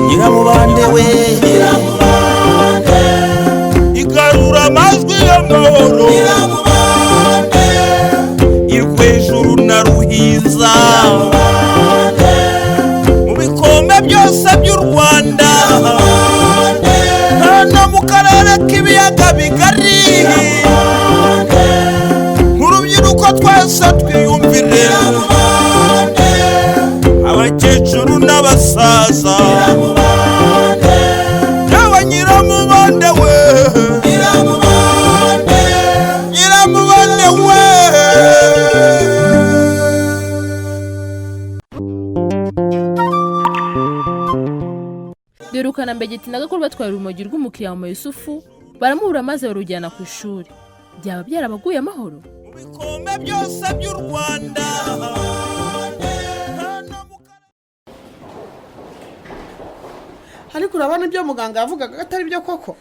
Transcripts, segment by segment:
Nyiramubande we, igarura amajwi y'amahoro irwejuru na Ruhiza, mu bikombe byose by'u Rwanda no mu karere k'ibiyaga bigari. Nk'urubyiruko twese twiyumvire, abakecuru n'abasaza. Yewe Nyiramubande we, Nyiramubande we! Derukana Mbegeti na Gakuru batwaye urumogi rw'umukiriya wa Yusufu, baramubura maze barujyana ku ishuri. Byaba byarabaguye amahoro. Mu bikombe byose by'u Rwanda. Ariko urabona ibyo muganga yavugaga ko atari byo koko?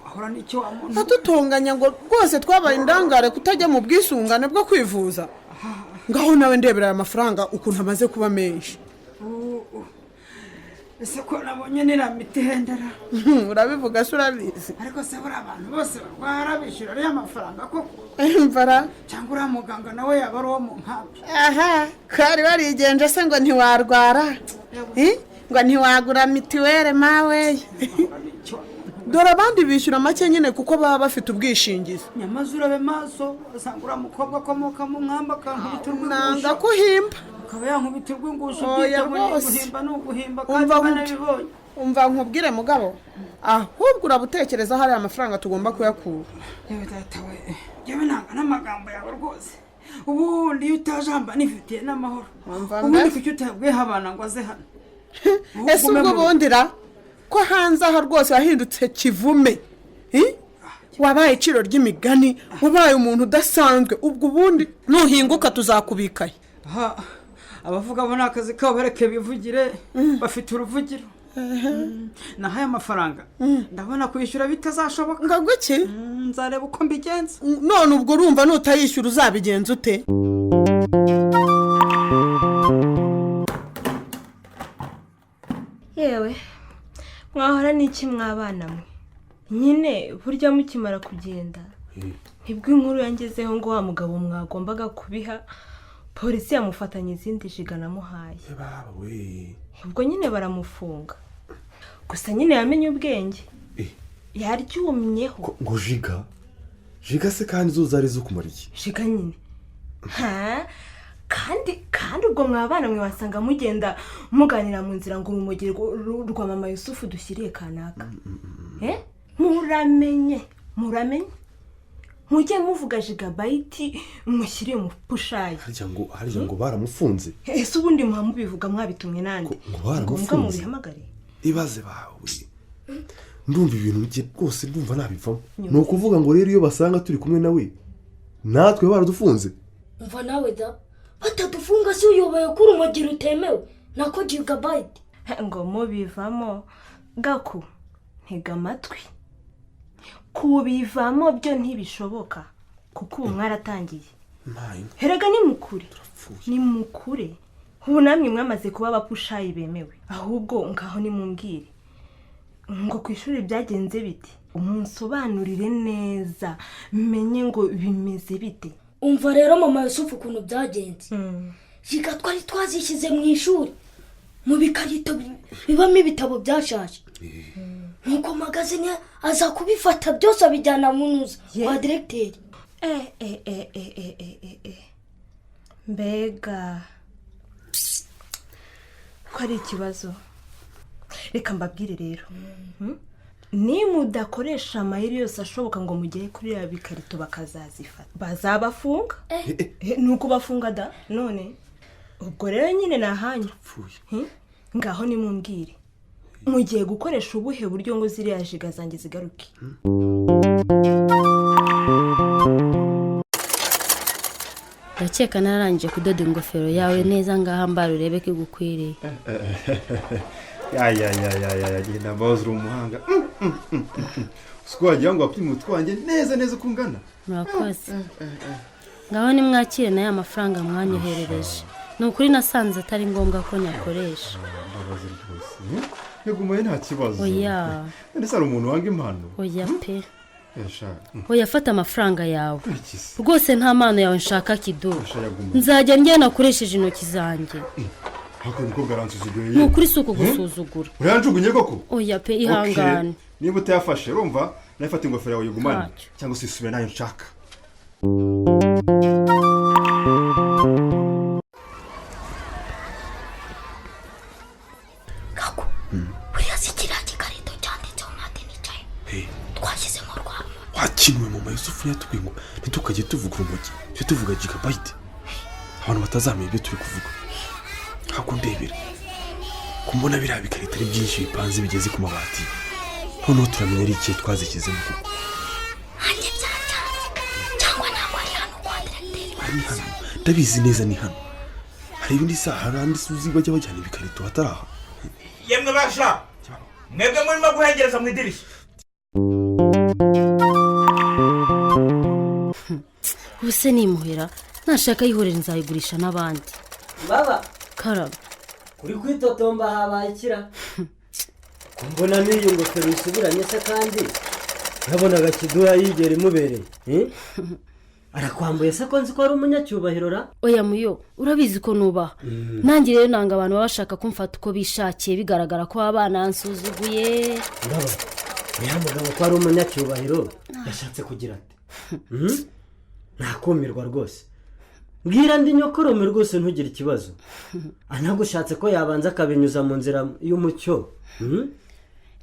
Ahora n'icyo wa muntu. Adutonganya ngo rwose twabaye indangare kutajya mu bwisungane bwo kwivuza. Ngaho nawe ndebera aya mafaranga ukuntu amaze kuba menshi. Ese ko nabonye niriya miti ihendera? Urabivuga se urabizi? Ariko se buriya abantu bose barwara bishyura ariya mafaranga koko? Mvara. Cyangwa uriya muganga nawe yaba ari uwo mu nkambi? Aha kari warigenje se ngo ntiwarwara? Eh? Ngo ntiwagura mitiwere mawe? Dore abandi bishyura make nyine kuko baba bafite ubwishingizi. Nyamaze urabe maso, wasanga uriya mukobwa akomoka mu nkambi akankubita urw'ingusho. Nanga kuhimba. Akaba yankubita urw'ingusho. Oya. Byita ngo ni Rwose. uguhimba, ni uguhimba kandi Umva banabibonye. Umva nkubwire mugabo, ahubwo urabutekereza hariya amafaranga tugomba kuyakura. Yewe data we, yewe, nanga n'amagambo yawe rwose. Ubundi iyo utajamba nifitiye n'amahoro. Umva Ubundi mbese. kuki utabwiye abana ngo aze hano? Ese ubwo ubundi ra ko hanze aha rwose wahindutse kivume? Eh? Wabaye iciro ry'imigani, wabaye umuntu udasanzwe. Ubwo ubundi nuhinguka tuzakubikaye. Aha, abavuga bo ni akazi kabo, bareke bivugire, bafite uruvugiro. Naho aya mafaranga ndabona kwishyura bitazashoboka. Ngo guki? Nzareba uko mbigenza. None ubwo urumva nutayishyura uzabigenza ute? Yewe, mwahora n'iki mwabana mwe? Nyine burya mukimara kugenda nibwo inkuru yangezeho ngo wa mugabo mwagombaga kubiha polisi yamufatanye izindi jiga namuhaye. Baba we! Ubwo nyine baramufunga. Gusa nyine yamenye ubwenge, yaryumyeho. Ngo jiga? Jiga se kandi zo zari zo kumara iki? Jiga nyine. Ha, kandi ubwo mwabana mwe wasanga mugenda muganira mu nzira ngo urumogi rwa mama Yusufu dushyiriye kanaka. Eh? Muramenye, muramenye, mujye muvuga jigabayiti mushyiriye umupushayi. Harya ngo baramufunze? Ese ubundi muba mubivuga mwabitumwe nande? Ngo Ngombwa baramufunze? Mubihamagare. Ibaze bawe, ndumva ibintu bye rwose, ndumva nabivamo. Ni ukuvuga ngo rero iyo basanga turi kumwe nawe natwe baradufunze? Umva nawe da, batadufunga si uyoboye ko urumogi rutemewe, nako jigabayiti? Ngo mubivamo? Gaku, ntega amatwi, kubivamo byo ntibishoboka kuko ubu mwaratangiye. Herega ni mukure, ni mukure, ubu namwe mwamaze kuba abapushayi bemewe. Ahubwo ngaho nimumbwire ngo ku ishuri byagenze bite? Umunsobanurire neza menye ngo bimeze bite. Umva rero mama Yusufu ukuntu byagenze. Jiga twari twazishyize mu ishuri mu bikarito bibamo ibitabo byashaje, nuko magazine aza kubifata byose abijyana mu ntuza kwa diregiteri. Eh eh eh eh eh eh eh eh, mbega ko ari ikibazo! Reka mbabwire rero. Nimudakoresha amayeri yose ashoboka ngo mugere kuri ya bikarito bakazazifata, bazabafunga. Ni ukubafunga da. None ubwo rero nyine ni ahanyu. Ngaho nimumbwire, mugiye gukoresha ubuhe buryo ngo ziriya jiga zanjye zigaruke? Ndakeka nararangije kudoda ingofero yawe neza. Ngaha mbara urebe ko igukwiriye. Ya ya ya ya ya ya, genda mbahoze, uri umuhanga. Siko wagira ngo wapime umutwe wanjye neza neza uko ungana. Murakoze. Ngaho nimwakire nayo amafaranga mwanyoherereje. Ni ukuri nasanze atari ngombwa ko nyakoresha. Mbabazi rwose. Yagumaye nta kibazo. Oya. None se hari umuntu wanga impano? Oya pe. Esha. Oya, fata amafaranga yawe. Rwose nta mpano yawe nshaka, Kidu. Yaguma. Nzajya njyana akoresheje intoki zanjye. Ariko uyu mukobwa aransuzuguye. Ni ukuri si ukugusuzugura. Uranjugunye koko? Oya pe, ihangane. Okay. Niba utayafashe, urumva nawe fata ingofero yawe uyigumane Ntacyo. cyangwa se usubire nayo nshaka. Buriya si kiriya gikarito cyanditseho made in China twashyizemo rwa rumogi? Wakinuwe mama Yusufu yatubwiye ngo ntitukajye tuvuga urumogi, tujye tuvuga gigabyte, abantu batazamenya ibyo turi kuvuga. Ntabwo ndebera kumbona biriya bikarito ari byinshi bipanze bigeze ku mabati, noneho turamenya ari ikihe twazishyizemo koko. Nanjye byancanze, cyangwa ntabwo ari hano kwa diregiteri? Ari hano, ndabizi neza ni hano. Hari ibindi saha, hari andi uzi bajya bajyana ibikarito hatari aha. Yemwe basha, mwebwe murimo guhengereza mu idirishya. Ubu se nimuhera nashaka yihorera, nzayigurisha n'abandi. Baba. Karame. Uri kwitotomba, habaye ikira? Ko mbona n'iyi ngofero isubiranye se, kandi nabonaga Kiduha yigera imubereye, eh? Arakwambuye se, ko nzi ko ari umunyacyubahiro ra? Oya muyo, urabizi ko nubaha. Nanjye rero nanga abantu baba bashaka kumfata uko bishakiye, bigaragara ko baba banansuzuguye. Ndaba uriya mugabo ko ari umunyacyubahiro, yashatse kugira ati? Nakumirwa rwose. Mbwira ndi nyokorome rwose, ntugire ikibazo. Anagushatse ko yabanza akabinyuza mu nzira y'umucyo?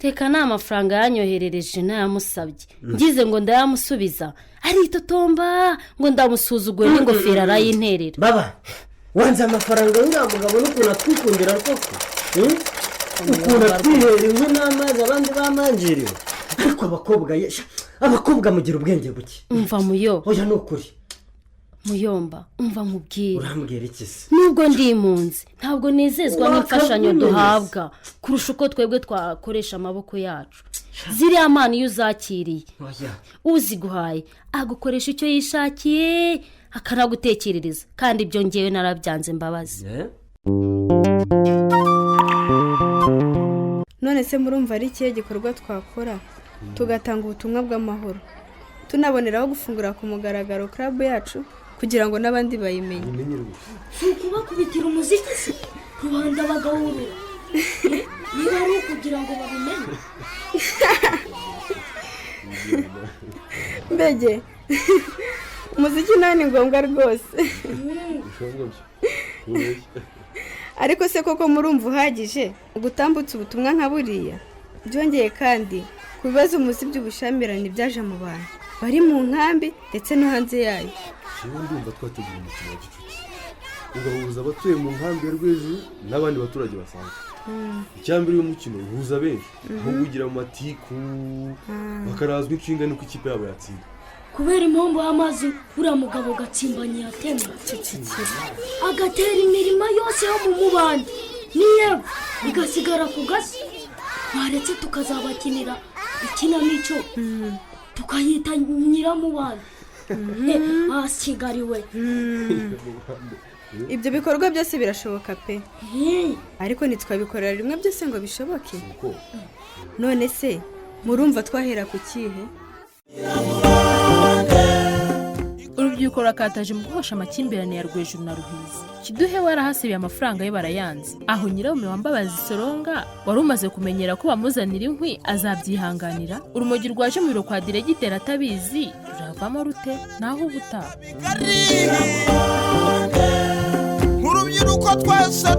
Reka, nta mafaranga yanyoherereje nayamusabye. Ngize ngo ndayamusubiza aritotomba ngo ndamusuzuguye, n'ingofero arayinterera. Baba, wanze amafaranga y'uriya mugabo n'ukuntu atwikundira koko? Ukuntu atwihera inkwi n'amazi abandi bamanjiriwe. Ariko abakobwa ye sha, abakobwa mugira ubwenge buke. Umva muyo. Oya, ni ukuri. Muyomba, umva nkubwire. Urambwira iki se? Nubwo ndi impunzi, ntabwo nezezwa n'imfashanyo Wakabimenye. duhabwa kurusha uko twebwe twakoresha amaboko yacu. Ziriya mpano iyo uzakiriye, Oya. uziguhaye agukoresha icyo yishakiye, akanagutekerereza, kandi ibyo ngewe narabyanze, mbabazi. None se murumva ari ikihe gikorwa twakora tugatanga ubutumwa bw'amahoro, tunaboneraho gufungura ku mugaragaro club yacu kugira ngo n'abandi bayimenye? Si ukubakubitira umuziki se, rubanda bagahurura? Niba ari ukugira ngo babimenye. Mbege, umuziki nawe ni ngombwa rwose. Ariko se koko murumva uhagije gutambutsa ubutumwa nka buriya? Byongeye kandi, ku bibazo muzi by'ubushyamirane byaje mu bantu bari mu nkambi ndetse no hanze yayo. Yewe, ndumva twategura umukino wa gicuti ugahuza abatuye mu nkambi ya Rwejuru n'abandi baturage basanzwe. Icyambere, uyu mukino uhuza benshi aho ugira mu matiku, bakarazwa inshinga nuko ikipe yabo yatsinda. Kubera impombo y'amazi uriya mugabo Gatsimbanyi yatemye, agatera imirima yose yo mu mubande n'iyewe igasigara ku gasi, waretse tukazabakinira ikinamico tukayita Nyiramubande asigariwe. Ibyo bikorwa byose birashoboka pe, ariko ntitwabikorera rimwe byose ngo bishoboke. None se murumva twahera ku kihe? Urubyiruko rurakataje mu guhosha amakimbirane ya Rwejuru na Ruhiza. Kiduhe warahasebiye amafaranga ye barayanze. Aho nyirarume wambabazi Soronga wari umaze kumenyera ko bamuzanira inkwi azabyihanganira? Urumogi rwaje mu biro kwa diregiteri atabizi ruravamo rute? Naho ubutaha. Nk'urubyiruko twese.